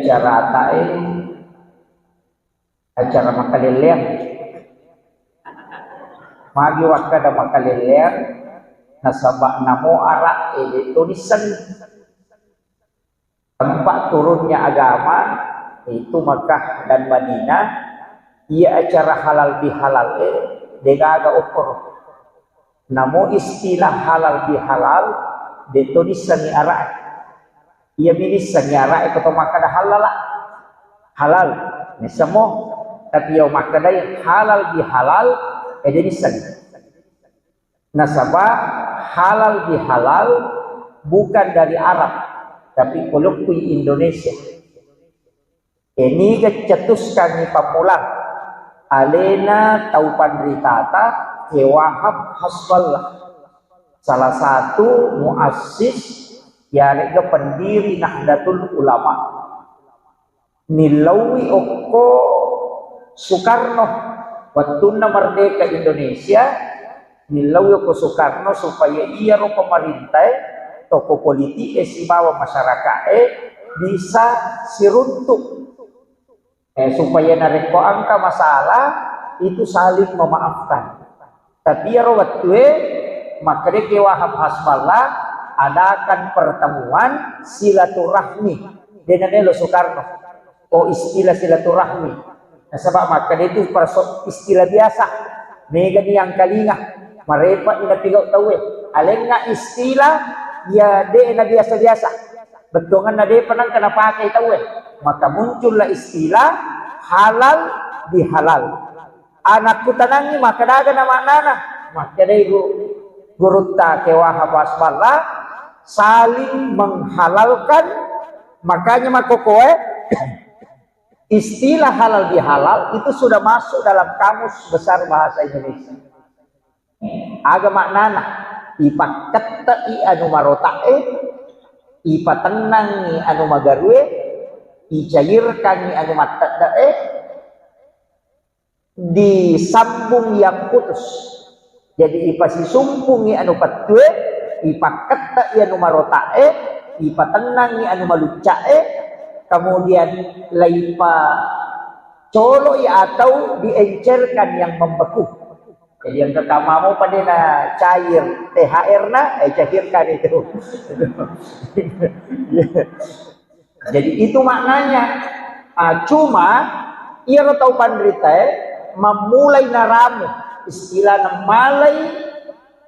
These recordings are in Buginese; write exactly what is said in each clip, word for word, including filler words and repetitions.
Acara tae, acara makalelleang. Magi wakkada makalelleang, nasaba namo ara'e de to nissengi. Tempat turunnya agama itu Makkah dan Madinah, iya acara halal bihalal e de gaga okkoro. Namo istilah halal bihalal de to nissengi ara'e. Iya mi nissengi ara'e ko to makkada halala. Halal, nissemmo. Tapi iya makkedai halal bihalal, e de nissengi. Nasaba halal bihalal bukan dari Arab, tapi ko lokku i Indonesia. E, niga cetuskangngi pammulang alena tau panritata, Kiai Wahab Hasballah, salah satu muassis yaregga pendiri Nahdlatul Ulama. Nillauwi okko Sukarno, wettunna merdeka Indonesia, nillauwi okko Sukarno supaya iyaro pemerintae, toko politik e sibawa masyarakat e bisa siruntuk. Eh, supaya narekko engka masalah itu saling memaafkan. Tapi iyaro wettue makkeda Kiai Wahab Hasballah, adakan pertemuan silaturahmi. De namelo Sukarno. Oh, istilah silaturahmi. Nasaba makkeda itu perso-, istilah biasa. Mega ni yang kalinga. Marepa ni napigau tauwe. Alenna istilah ya de na biasa-biasa. Bettuanna depa nengka napakai tauwe. Maka muncullah istilah halal bihalal. Anakku tanangi, makkadaga na maknana? Makkedai gu-, gurutta Kiai Wahab Hasballah, saling menghalalkan. Makanya makkokoe, istilah halal bihalal itu sudah masuk dalam Kamus Besar Bahasa Indonesia. Aga maknana? Ipakkettei anu marota'e, ipatennangi anu magarue, icairkangi anu mattedda'e, disambung yang putus. Jadi ipasisumpungi anu pettue, ipakkettei anu marota'e, ipatennangi anu malucca'e, kemudian laipa coloi atau diencerkan yang membeku. Jadi yang pertama mau pada na cair T H R na, eh, cairkan itu. Jadi itu maknanya. Ah, cuma iyaro tau panritae mammulai naramu, istilah namalai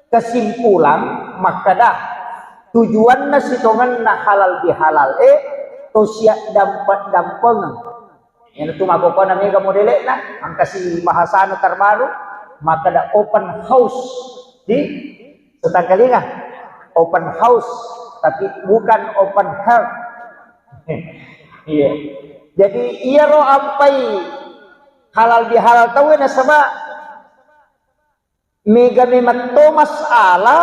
kesimpulan makkada tujuanna sitongenna halal bihalal e to siap dampet-dampengeng. Iyanatu makkokkoe na mega modele'na, engkasi bahasana terbaru, makkeda open house. Di Setangkalinga, open house, tapi bukan open heart. Iya. Jadi iyaro ampai halal bihalal tauwe nasaba mega memang to masalah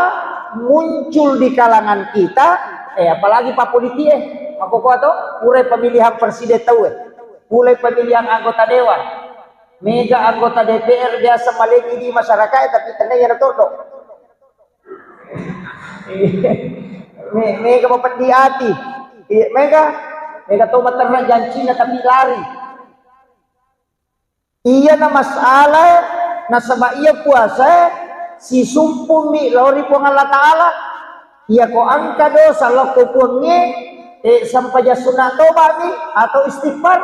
muncul di kalangan kita, eh, apalagi pa politik, eh, makkokkoe to, pura pemilihan presiden tauwe, pura pemilihan anggota dewan, mega anggota D P R biasa malengi di masyarakat, eh, tapi tenna iya na todo. Me-, mega mapeddi ati. Iya, mega, mega to materra jancina tapi lari. Iyana masalah, nasaba iya puasa, sisumpummi lao ri Puang Allah Ta'ala. Iyako engka dosa lao ko Puangnge, eh, sempajang sunna tobami atau istighfar,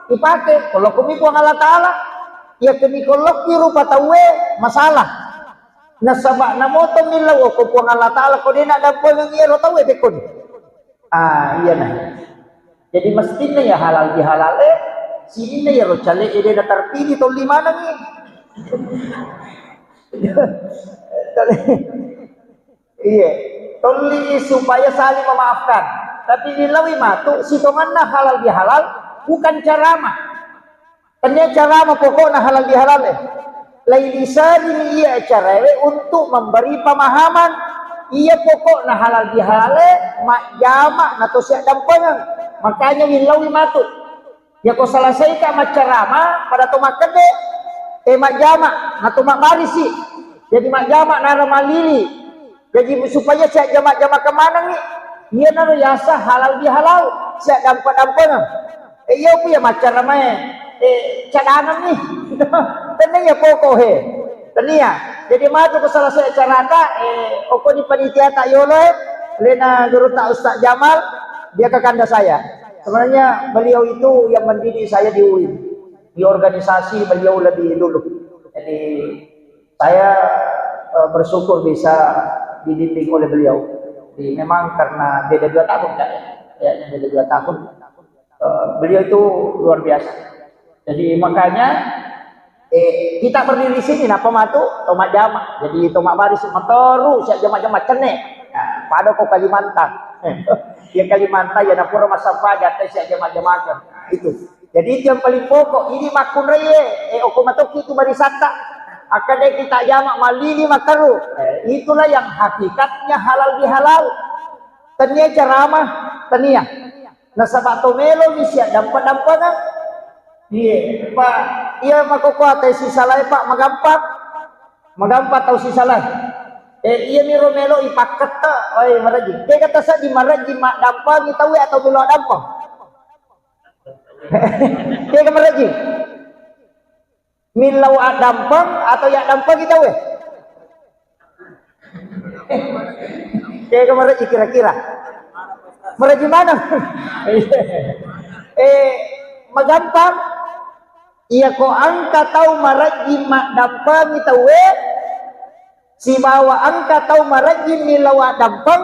ipake, ko lao ko mi Puang Allah Ta'ala. Iyako mi ko lao ki rupa tauwe, masalah. Nasaba namoto millau ko Puang Allah Ta'ala, ko de naddampengeng iyaro tauwe pekkoni. Ah, iyana. Jadi mestinna ya halal bihalal e, sininna iyaro cale e de naterpilih tolli manengngi. Iya, tolli supaya saling memaafkan. Tapi dilawi matu, sitonganna halal bihalal bukan ceramah. Tennia ceramah pokokna halal bihalal e. Lailisarimi iya acarae untuk memberi pemahaman. Iya pokokna halal bihalal e, majjama na to siaddampengeng. Makanya willaui matu. Yako selesaika maccarama, pada to makkede, eh, majjama, na to mabbarisi. Jadi majjama nara malili. Jadi supaya siajjama-jama kemanangi. Iyanaro yasa halal bihalal, siaddampe-dampengeng. Iya, ku iya maccaramae, eh, cadangan nih. Tennia iya pokok he. Tennia. Jadi matu ke selesai acarata, eh, okko di panitia tak yolo, eh, lena guru tak Ustaz Jamal, dia kakanda saya. Sebenarnya beliau itu yang mendidik saya di U I N. Di organisasi beliau lebih dulu. Jadi saya, eh, bersyukur bisa dibimbing oleh beliau. Jadi memang karena beda dua tahun, Kak, ya. Kayaknya beda dua tahun. Eh, beliau itu luar biasa. Jadi makanya, eh, kita berdiri sini, napa matu? Tau majjama. Jadi tau mabbaris materu, siap jama-jama cenne. Nah, pada ko Kalimantan. Ya Kalimantan, ya napura massappa, jattai siap jama-jama kan. Itu. Jadi itu yang paling pokok. Ini makkunraie, eh, oko matoki itu barisatta. Akan deh kita jama malili materu. Eh, itulah yang hakikatnya halal bihalal. Tania ceramah, tania. Nasaba to melo mi siaddampa-dampangeng. Iye, Pak, iya makkokkoe tau sisalae, Pak, magampang. Magampang tau sisalae. Eh, iya miro melo ipakkette, oi, marejji. Kega taseddi marejji maddampangi tauwe atau melo addampeng? Kega marejji? Millau addampeng atau yaddampengi tauwe? Kega marejji kira-kira? Marejji maneng. Eh, magampang. Iya ko engka tau marejji maddampengi tauwe, sibawa engka tau marejji millau addampeng,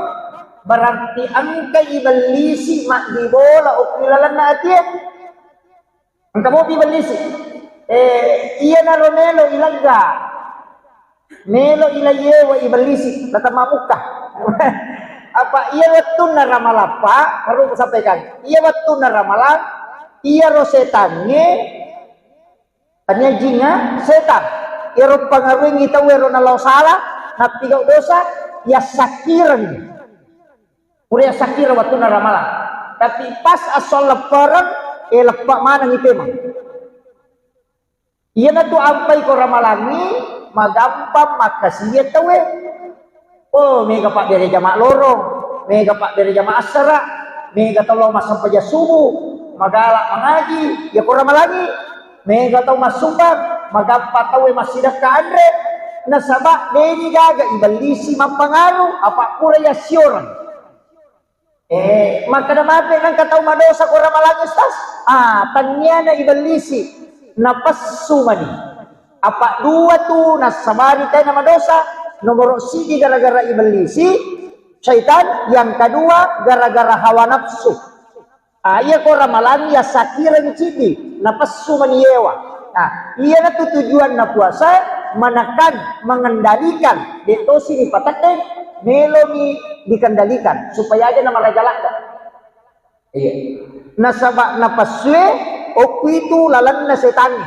berarti engka ibellisi maddibola okki lalenna atie. Engka mopi bellisi. Eh, iyanaro melo ilegga. Melo ilaiyewa ibellisi, natemmammukka. Apa iya wettunna ramalappa, perlu kusampaikan. Iya wettunna ramalang, iyaro setangnge, tania jingnga, setang. Iyaro pangaruengngi tau ero nalao sala, nappigau dosa, yassakkirengngi. Pura yassakira wettunna ramalang. Tapi pas esso leppereng, eh, leppe manengngi pemeng. Iyanatu ampai ko ramalangngi, magampang makkasiwiang tauwe. Oh, mega pabbere jama lorong, mega pabbere jama assara, mega tau lao massempajang subuh, magala mangaji, iya ko ramalangngi. Mega tau massumbang, magampang tauwe massidekka anre, nasaba deni gaga ibellisi mappangaru, apa pura yassioreng. Eh, makkeda mape nengka tau madosa ko ramalang, Ustaz? Ah, tanniana ibellisi, napessu mani. Apa dua tu nassabari tena madosa, nomoro siji gara-gara ibellisi, syaitan, yang kedua gara-gara hawa nafsu. Ah, iya ko ramalang yassakireng ciddi, napessu mani yewa. Nah, iyanatu tujuanna puasa, menekan, mengendalikan, de tosi dipateddeng, melomi dikendalikan supaya aja namaraja ladde. Iya. Nasaba napessue okku itu lalenna setangnge.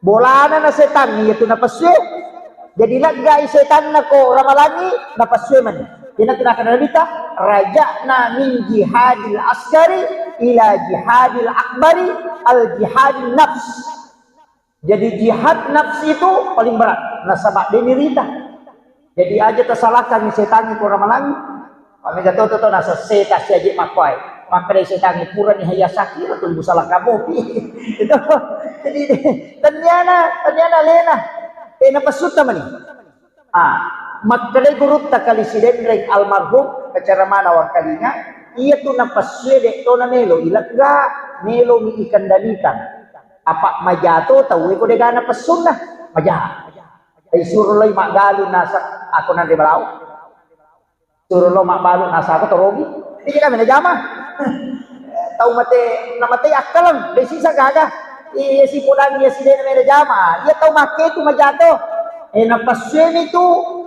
Bolana na setangnge iyatu napessue. Jadi leggai setanna ko ramalangngi, napessue mani. Iyanatu nakkeda Nabitta, raja'na min jihadil asgari ila jihadil akbari, al jihadin nafs. Jadi jihad nafsi itu paling berat, nasaba de nirita. Jadi aja tasalahkan setangnge ko ramalangngi. Pamega to to nasa seta siaje makkuae. Makkeda setangnge purani hayya sakira tu musalahkan mopi. Itu. Jadi tenniana, tenniana lena. Eh, napessutta mani. Ah, makkedai gurutta Kali Sidenreng almarhum, penceramana wangkalinga, iyatu napessue de to namelo ilegga, melomi ikendalikan. Apa majato tauwe ko dega napessunna? Maja. Isuro loi maggalung nasa, ako nanre balawo. Suro lo mabbalu nasaba torogi. Jadi kami najama. Tau mate, namate akkaleng, de sisa gaga. Iya si pulang, iya si dena mena jama. Iya tau make tu majato. Eh, napassuemi tu,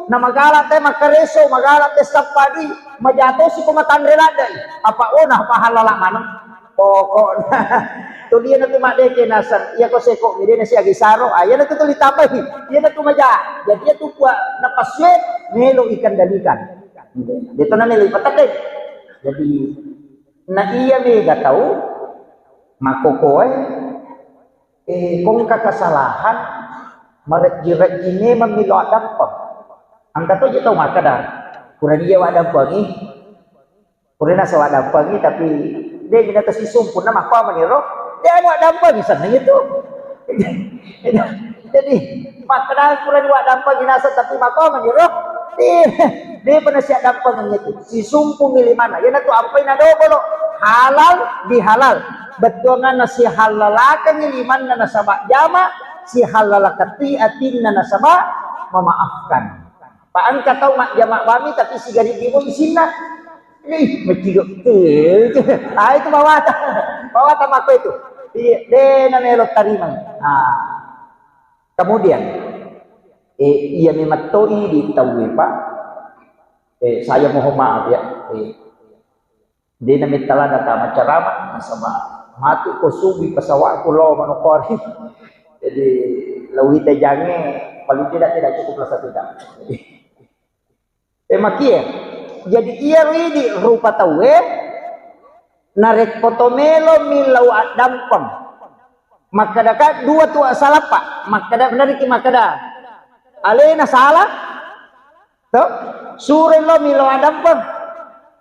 namagala te makareso, magala te sappadi, majato si ko matanre ladde. Apa ona pahalala maneng. Pokokna. Tuliana tu maddeke naseng. Iya ko seko, de nasi agi saro. Ah, iyana tu tuli tambahi. Iyana tu maja. Jadi iya tu kua napassue, melo ikendalikan. Deto namelo ipateddeng. Jadi, na iya mega tau makkokoe, eh, kongka kesalahan, marejji-rejji memang milo addampeng. Engka to je tau makkeda, purani iya waddampengi, purana sa waddampengi, tapi de mina to sisumpunna makkoa maniro, Dia mau dampeng, seneng itu. Jadi, makkeda kurang wa dampeng naseng, tapi mako meniro. Di, di pernah siap dampeng itu. Si sumpu milimana. Ya, natu apa yang ada bolo. Halal di halal. Bettuangan si halalakan limanna nasaba jama, si halalakati atinna nasaba memaafkan. Pa engka tau majjama bami tapi sigari dibo isinna. Ih, macido. Ah, itu bawata. Bawata mako itu. Iya, de na melo tarimang. Ah. Kemudian, eh, iya memang toi di tauwe, Pak. Eh, saya mohon maaf ya. Eh, de na mettala data macarama, nasaba matu ko subi pesawatku lo manokori. Jadi, lawita jange paling tidak tidak cukup lah satu jam. Eh, makie. Jadi, iya ridi rupa tauwe, narekko to melo millau addampeng. Makkadaka dua tu salappa. Makkada, beneriki makkada. Alena salah, to? Suro lo millau addampeng.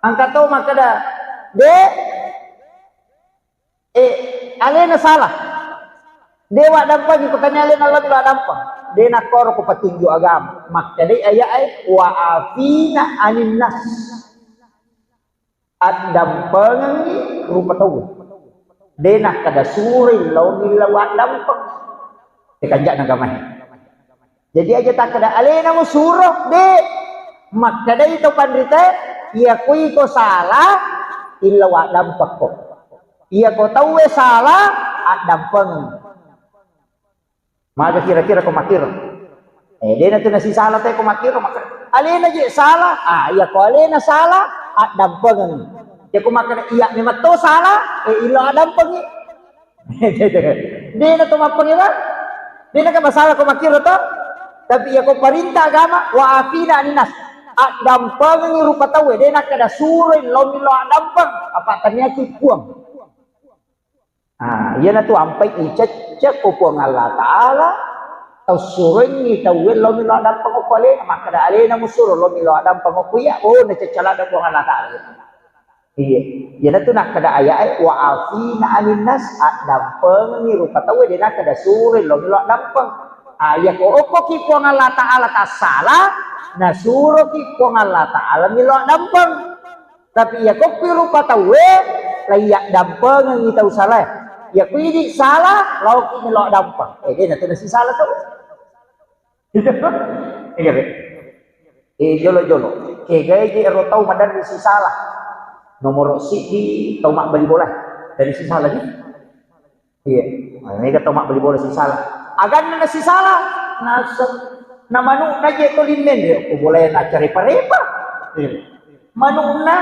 Angka to makkada, de, eh, alena salah. Dewa dampeng, ikutani alena lo millau addampeng. De nakkoro ko petunjuk agama. Makkadai ayat e, wa afina anin nas. Addampengengngi rupa tauwe. De nakkada suroi lao millau addampeng. Tekanjak nagamae. Jadi aja takkada alena musuro, de. Makkadai to panrita, iya ko iko salah, illa waddampekko. Iya ko tauwe salah, addampeng. Maga kira-kira ko makkiro? Eh, dena tu nasisala te ko makkiro, maka alena je salah. Ah, iya ko alena salah, addampengeng. Ya ko makkada iya memang to salah, eh, illa addampengi. Dena to mappengi, Bang. Dena ka masalah ko makkiro to. Tapi iya ko perintah agama, wa afina anin nas. Addampengengi rupa tauwe, dena kada suroi lo millau addampeng, apa taniaki puang. Ah, iyanatu ampai icecce ko Puang Allah Ta'ala, tau suroingngi tauwe lo millau addampeng okko alena, makkada alena musuro lo millau addampeng okko iya, oh, nacecce ladde Puang Allah Ta'ala. Iya. Iyanatu nakkada ayat e, wa afina anin nas, addampengengngi rupa tauwe, de nakkada suroi lo millau addampeng. Ah, iya ko okkoki Puang Allah Ta'ala tassala, nasuroki Puang Allah Ta'ala millau addampeng. Tapi iya koppi rupa tauwe, laiyaddampengeng tau salae. Iya ko idi salah, laoki millau addampeng. Eh, de natu nasisala tau. Iya, Be. Eh, jolo-jolo. Kegae je ero tau maderri sisala. Nomoro siddi tau mabbali bola. Dari sisala di. Iya. Nah, mega tau mabbali bola sisala. Aganna nasisala. Nasa, na manu'na je to limenre ko bola na carepa-repa. Iya. Manu'na,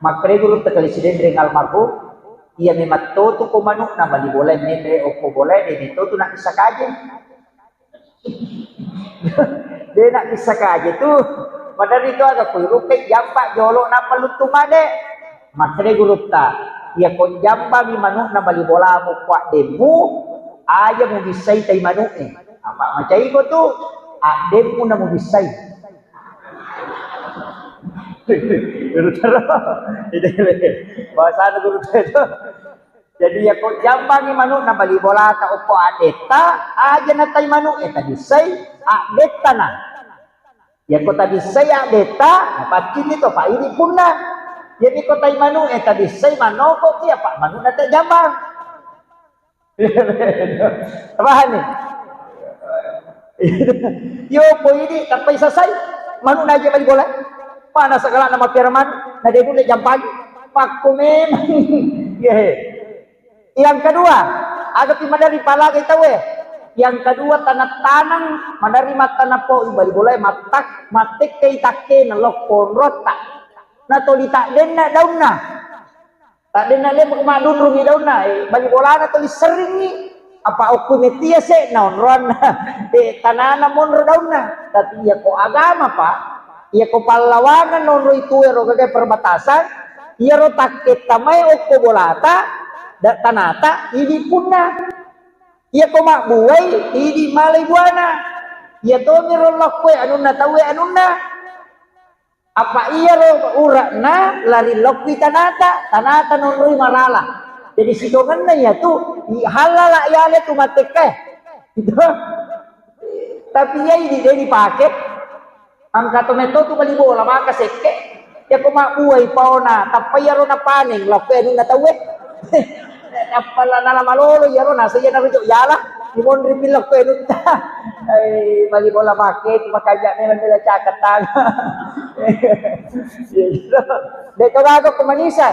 makkeda gurutta kali Sidenreng almarhum, iya memang totu ko manu'na bali bola menre okko bola, de metto tu nakkissa kaje. De nakkissa kaje tu, maderri tu aga kuirukke jampa jolo nappa luttu made. Makkeda gurutta, iya ko jambangi manu'na bali bolamu ko addemmu, aja mubissai tai manu'e. Apa macaiko tu, addemmu na mubissai. Guru Tero. Bahasana Guru Tero. Jadi, iya ko jambangi manu'na bali bolata okko addetta, aja natai manu'e, tabissai addettana. Iya ko tabissai addetta, napaccinni to, pa idi punna. Jadi ko tai manu'e tabissai manokoki, apa manu'na tajambang. Paham ni? Yo, ko idi tappai sasai, manu'na aja bali bola. Mana segala nama piara manu, na de nulle jampangi. Pakko memang. Iya, he. Yang kedua, aga pi maderri palagai tauwe. Yang kedua, tanang-tanang maderri mattanappo bali bola, mattak-, mattekkai takkena lokko onrotta. Natoli taddenna daunna. Taddenna de madunrungi daunna, eh, bali bolana toli serringi. Apa okko metia se naonroanna, eh, tanana monro daunna. Tapi iya ko agama, Pak, iya ko pallawangan naonroi tuwe ro gaga perbatasan, iyaro takketta mai okko bolata, da-, tanata, idi punna. Iya ko mabbuai, idi malai buana. Iya tomiro lokkoe anunna tauwe anunna. Apa iyaro ura'na lari lokki tanata, tanata nonroi marala. Jadi sitongenna iya tu, i-, halala yale tu mattekka. Gitu. Tapi iya idi de dipake. Engka to metto tu bali bola maka sekke. Yako mabbuai paona, tappa iyaro napaneng, lokko anunna tauwe. Nappa la-, nala malolo iyaro, nasa iya narujuk yala, dimonri pillokko anunta. Eh, bali bola make, tu makanja memang bela caketang. Iya, gitu. Dek kau gaga ko manisa.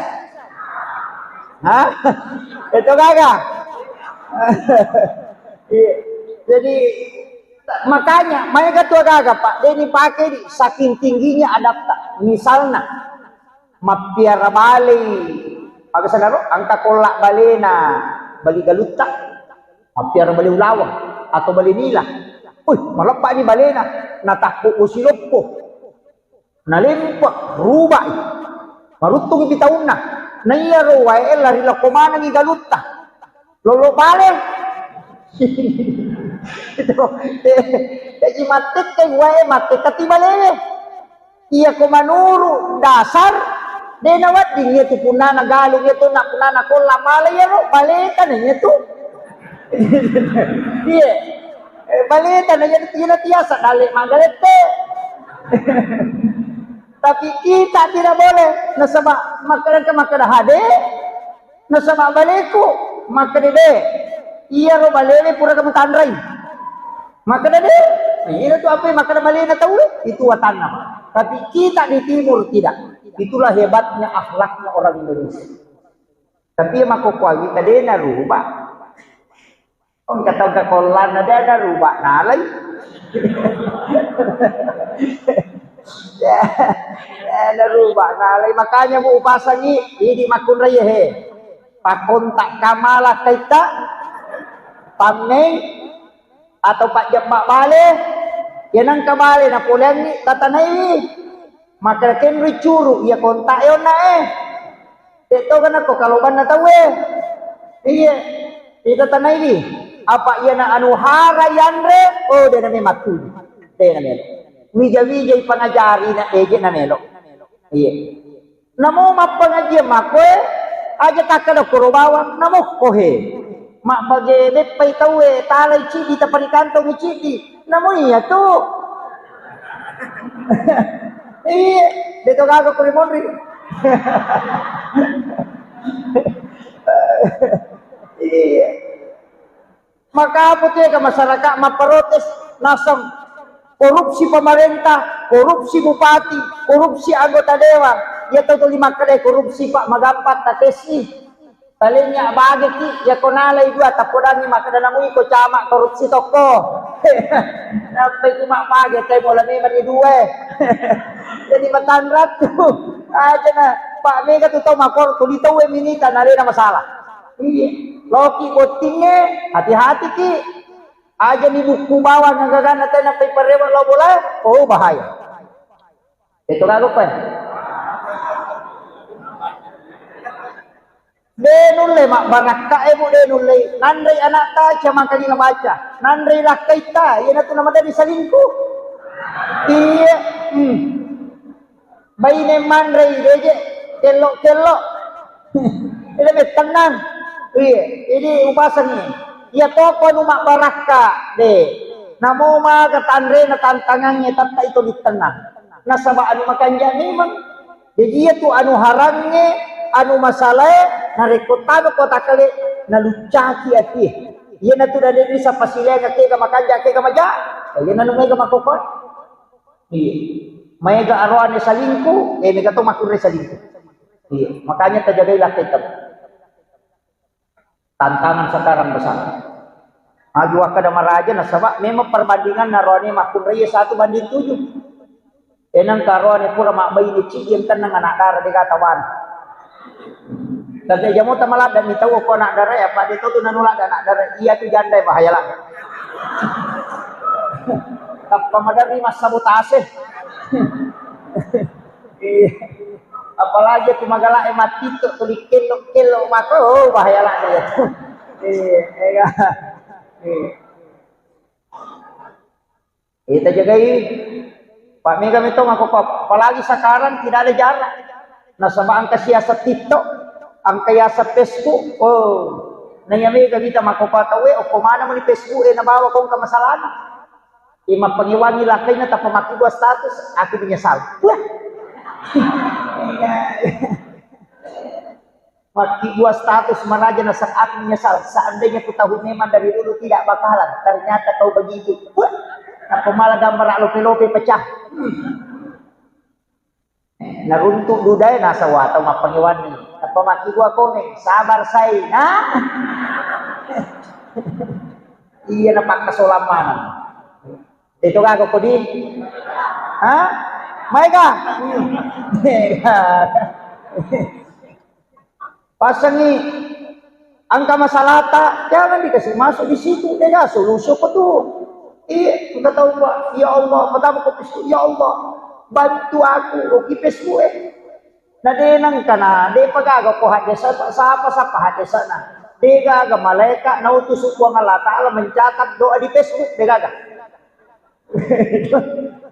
Hah? Dek kau gaga. Iya. Jadi, makanya, maega tu agaga, Pak, de dipake di, saking tingginya adabta. Misalna, mappiara balei, aga sanaro, engka kolla balena, bali galutta, mappiara bale ulaweng, atau bale nila. Wih, maleppa ni balena, natakku usiloppo. Nalempe, rubai. Maruttungi pitaunna. Na iyaro wae lari lokko manengi galutta. Lolo bale. Itu, eh, jadi mattekka wae, mattekkati balewe. Iya ko manuru dasar, de nawedding iya tu punnana galung iya tu, na punnana kolla mala iyaro, baleta na iya tu. Iya. Eh, baleta na iya tu, iya na tiasa dale magalette. Tapi kita tidak boleh, nasaba makkeda, makkeda hade, nasaba baleku, makkeda de, iyaro balewe pura kamu tanrai. Makkeda de, iyaro tu apa makkeda balena tauwe, itu watanna. Tapi kita di timur tidak. Itulah hebatnya akhlaknya orang Indonesia. Tapi iya makkokkoe awita de narubah. Engka tau engka kollanna de narubah nalai. Ya, ya, narubah nalai. Makanya bu upasangi idi makkunrai he. Pakkontak kamala kaita, pammeng atau pajjabba bale. Ya nangka bale napoleanni tatanaiwi. Maka kenrui curu iya kontak e onna e. Te to kana ko kalobanna tauwe. Iye. Ita tanaiwi. Apa iya na anu hara yanre, oh de na memang tuju. De na melo. Wija-wijai pangajari na eje na melo. Iye. Namo mappangajian makkoe, aja takkada koro bawang, namo kohe. Mabbage beppai tauwe, talai cidi, taparikantongi cidi. Namo iya tu. Iya, beto gaga kuri monri. Iya. Maka apa tu ya, masyarakat mapprotes naseng korupsi pemerintah, korupsi bupati, korupsi anggota dewan. Iya tahu tuli makkeda korupsi, Pak, magampang tatesi. Talenya bage ki, ya ko nalai dua tapodangi makkeda namui ko cama korupsi toko. Sampai cuma bage tai bola memang di dua. Jadi matanrat tu. Aja na, Pak, mega tu tau makor tuli tau minita nalena masalah. Iya. Loki bottingnge, hati-hati ki. Aja ni buku bawang gagana tena pai parewa lo bola, oh bahaya. Itu gaga pe. De nulle mabbarakka e bu, de nulle. Nanrei anakta cama kalinga baca. Nanrei lakkaitta, iya natu namadari salingku. Iya. Hmm. Baine manrei deje kello-kello. Ede bettennang. Iya, ini upasangi. Iya toko nu mabbarakka de. Namo maga tanrena tantangangnge tatta itu ditennang. Nasaba anu makanja memang. Jadi iya tu anu harangnge, anu masalae, narekko tano kota kale naluccaki atie. Iya natu dade bisa pasileang kega makanja kega maja. Iya nanu mega makoko. Iya. Maega aroane salingku, eh, mega to makkunrai salingku. Iya. Makanya tajagai lakkaitta. Tantangan sekarang besar. Magi wakkada maraja nasaba memang perbandingan naroane makkunrai satu banding tujuh. Enang karoane pura mabbaine cidi yang tenang anak dara dega tawana. Tapi jamo tamaladda mi tau ko anak dara ya, Pak, de tau tu nanu ladda anak dara. Iya tu janda bahaya ladda. Tappa maderri massabotase. Iya. Apalagi tu magala e matitto tu dikello-kello mako, oh, bahaya ladda ya tu. Iya, iya. Iya. Kita jagai. Pak, mega metong aku, Pak. Apalagi sekarang tidak ada jarak. Nasaba engka siasat TikTok. Engka yaseng Facebook, oh, naiya mega wita makkokkoe tauwe, okko maneng muni Facebook e nabawa ko engka masalahna. E, mappangewangi lakkainna tappa makkibua status, aku menyesal. Wah. Makkibua status maraja naseng aku menyesal. Seandainya ku tahu memang dari dulu tidak bakalan, ternyata kau begitu. Wah. Nappa mala gambar lope-lope pecah. Hmm. Naruntuk dudae nasaba tau mappangewanni. Nappa makkibua komeng, sabar sai. Nah. Iya napakkasolang maneng. Itu gaga kodi? Hah? Maega? Pasangi engka masalahta, jangan dikasih masuk di situ, dega solusi apa tu? Iya, engka tau, Pak, ya Allah, pertama ko Facebook, ya Allah, bantu aku, oki Facebook e. Na de nengka na, de pagaga ko haddesa, sapa, sapa haddesana. De gaga malaikat nautus Puang Allah Ta'ala mencatat doa di Facebook, de gaga.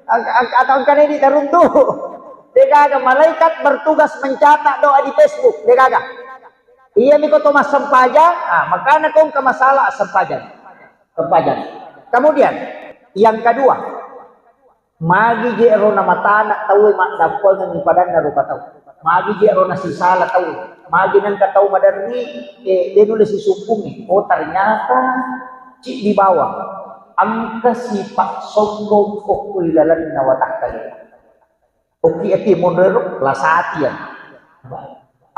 Ang-, ang-, atau engkana di taruntu. De gaga malaikat bertugas mencatat doa di Facebook, de gaga. Iya miko to massempajang, ah, makana ko engka masalah sempajang. Sempajang. Kemudian yang kedua, magi je ro na matana tauwe maddampengengi padanna rupa tau. Magi je ro na sisala tauwe. Magi nengka tau maderri, eh, de nulle sisumpungi. Oh, ternyata ciddi bawang. Engka sifat sombong ko ilalenna watakkalena. Oki ati monro lasati ya.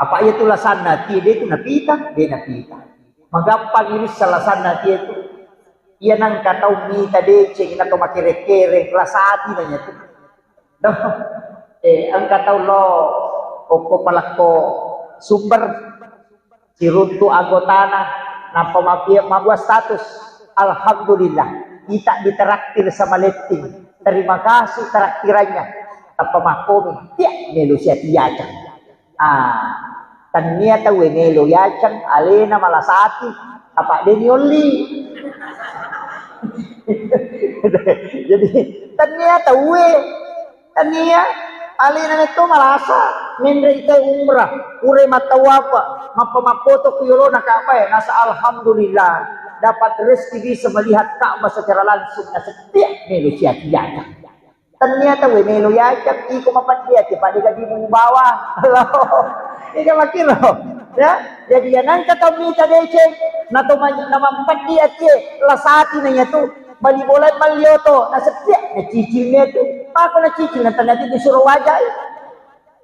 Apa iya tu lasanna ati de tu napita, de napita. Magampang irissa lasanna ati tu. Iya nengka tau mita deceng na to makere-kere lasati nanya tu. Doh. Eh, engka tau lo okko palakko sumber. Siruntu anggotana, nappa mapie-, mabbua status, "Alhamdulillah, kita ditraktir sama Letting. Terima kasih traktirannya." Tappa makkomi, "Tiak melo sia tiacang." Ah, tennia tauwe melo yacang, alena malasati, apa deni olli. Jadi, tennia tauwe Tania, alena metto malasa, menre ita umrah, pura mattawafa, mappa mappoto ku yolona Ka'bah, nasa alhamdulillah, dapat rezeki bisa melihat Ka'bah secara langsung, na setiap melo sia tiacang. Tania tauwe melo yacang, iko mapeddi ati, pada gaji mu bawa. Ika makiro, ya. Jadi ya nangka tau mita deceng, na to ma-, na mampeddi ati, lasati na yatu. Bali bola malli oto, na setiap na cicil ni tu. Mako na cicil na tania tu disuruh wajai.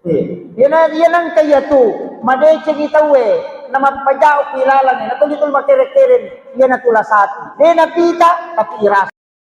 Eh, iya na, iya nangka iya tu, madecengi tauwe, na mappajau pi laleng, na tuli-tuli makere-kere, iya na tu lasati. De napita, tapi irasa.